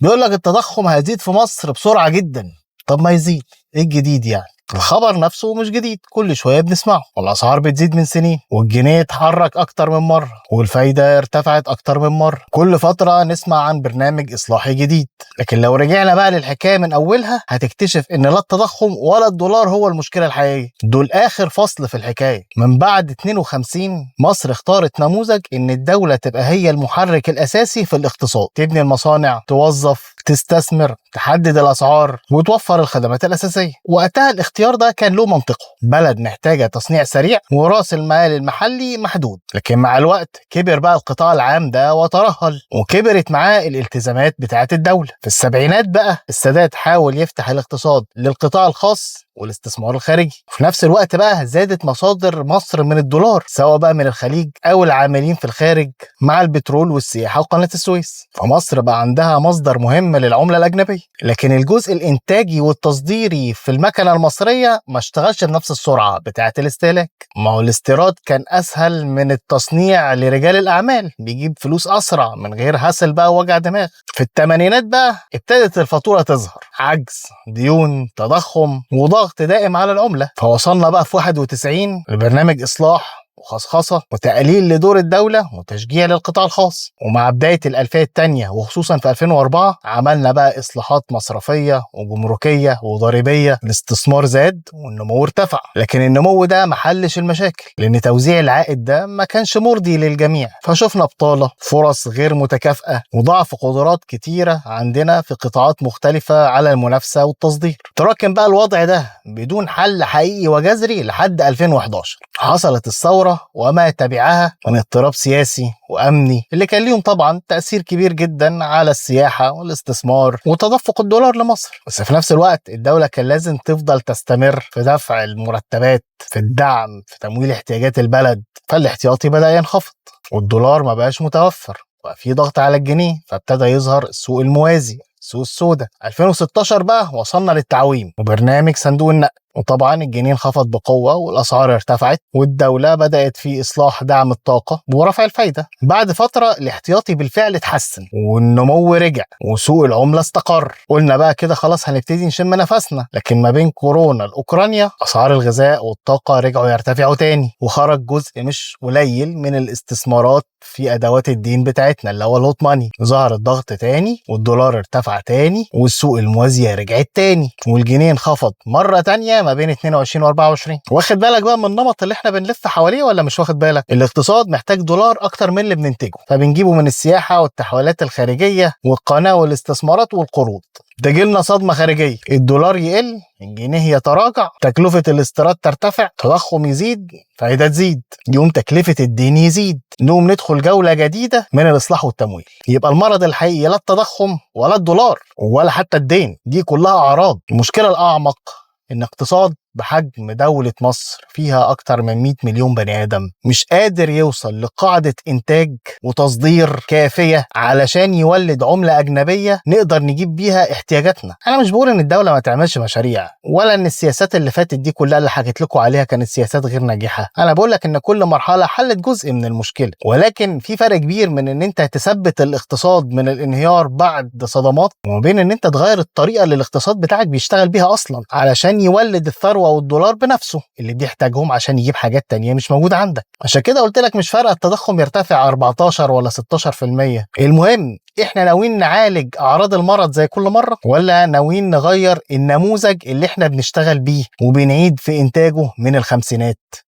بيقول لك التضخم هيزيد في مصر بسرعة جدا. طب ما يزيد، ايه الجديد يعني؟ الخبر نفسه مش جديد، كل شوية بنسمعه، والاسعار بتزيد من سنين، والجنيه اتحرك اكتر من مرة، والفايده ارتفعت اكتر من مرة، كل فترة نسمع عن برنامج اصلاحي جديد. لكن لو رجعنا بقى للحكايه من اولها هتكتشف ان لا التضخم ولا الدولار هو المشكلة الحقيقية، دول اخر فصل في الحكاية. من بعد 52 مصر اختارت نموذج ان الدولة تبقى هي المحرك الاساسي في الاقتصاد، تبني المصانع، توظف، تستثمر، تحدد الاسعار، وتوفر الخدمات الاساسية. وقتها الاختيار ده كان له منطقة، بلد محتاجه تصنيع سريع وراس المال المحلي محدود. لكن مع الوقت كبر بقى القطاع العام ده وترهل، وكبرت معاه الالتزامات بتاعه الدولة. في السبعينات بقى السادات حاول يفتح الاقتصاد للقطاع الخاص والاستثمار الخارجي، وفي نفس الوقت بقى زادت مصادر مصر من الدولار، سواء بقى من الخليج او العاملين في الخارج مع البترول والسياحة وقناة السويس. فمصر بقى عندها مصدر مهم للعملة الاجنبية. لكن الجزء الانتاجي والتصديري في المكنه المصرية ما اشتغلش بنفس السرعة بتاعه الاستهلاك. ما هو الاستيراد كان اسهل من التصنيع لرجال الاعمال، بيجيب فلوس اسرع من غير hassle بقى ووجع دماغ. في الثمانينات بقى ابتدت الفاتورة تظهر، عجز، ديون، تضخم، وضغط دائم على العملة. فوصلنا بقى في 91 لبرنامج اصلاح وخصخصة وتقليل لدور الدولة وتشجيع للقطاع الخاص. ومع بداية الألفية الثانية وخصوصا في 2004 عملنا بقى إصلاحات مصرفية وجمركية وضريبية، الاستثمار زاد والنمو ارتفع. لكن النمو ده ما حلش المشاكل، لأن توزيع العائد ده ما كانش مرضي للجميع. فشفنا بطالة، فرص غير متكافئة، وضعف قدرات كتيرة عندنا في قطاعات مختلفة على المنافسة والتصدير. تراكم بقى الوضع ده بدون حل حقيقي وجذري لحد 2011. حصلت الثورة وما تبعها من اضطراب سياسي وأمني اللي كان ليهم طبعا تأثير كبير جدا على السياحة والاستثمار وتدفق الدولار لمصر. بس في نفس الوقت الدولة كان لازم تفضل تستمر في دفع المرتبات، في الدعم، في تمويل احتياجات البلد. فالاحتياطي بدأ ينخفض والدولار ما بقاش متوفر، وبقى في ضغط على الجنيه، فابتدى يظهر السوق الموازي، السوق السوداء. 2016 بقى وصلنا للتعويم وبرنامج صندوق النقد، وطبعا الجنيه انخفض بقوة والأسعار ارتفعت، والدولة بدأت في إصلاح دعم الطاقة ورفع الفايدة. بعد فترة الاحتياطي بالفعل اتحسن والنمو رجع وسوق العملة استقر. قلنا بقى كده خلاص هنبتدي نشم نفسنا. لكن ما بين كورونا لأوكرانيا أسعار الغذاء والطاقة رجعوا يرتفعوا تاني، وخرج جزء مش قليل من الاستثمارات في أدوات الدين بتاعتنا اللي هو ال hot money. ظهر الضغط تاني والدولار ارتفع تاني والسوق الموازية رجعت تاني والجنيه انخفض مرة تانية ما بين 22 و 24. واخد بالك بقى من النمط اللي احنا بنلف حواليه ولا مش واخد بالك؟ الاقتصاد محتاج دولار اكتر من اللي بننتجه، فبنجيبه من السياحة والتحويلات الخارجية والقناة والاستثمارات والقروض. تجيلنا صدمة خارجية، الدولار يقل، الجنيه يتراجع، تكلفة الاستيراد ترتفع، تضخم يزيد، فايدة تزيد، يوم تكلفة الدين يزيد، نقوم ندخل جولة جديدة من الإصلاح والتمويل. يبقى المرض الحقيقي لا التضخم ولا الدولار ولا حتى الدين، دي كلها أعراض. المشكلة الأعمق إن اقتصاد بحجم دولة مصر فيها أكتر من 100 مليون بني آدم مش قادر يوصل لقاعدة إنتاج وتصدير كافية علشان يولد عملة أجنبية نقدر نجيب بيها احتياجاتنا. أنا مش بقول إن الدولة ما تعملش مشاريع، ولا إن السياسات اللي فاتت دي كلها اللي حكيت لكم عليها كانت سياسات غير ناجحة. أنا بقول لك إن كل مرحلة حلت جزء من المشكلة، ولكن في فرق كبير من إن أنت تثبت الاقتصاد من الانهيار بعد صدمات، وما بين إن أنت تغير الطريقة اللي الاقتصاد بتاعك بيشتغل بيها أصلا علشان يولد الثروة والدولار بنفسه اللي بيحتاجهم عشان يجيب حاجات تانية مش موجودة عندك. عشان كده قلت لك مش فارقة التضخم يرتفع 14 ولا 16%. المهم احنا ناويين نعالج اعراض المرض زي كل مرة، ولا ناويين نغير النموذج اللي احنا بنشتغل بيه وبنعيد في انتاجه من الخمسينات؟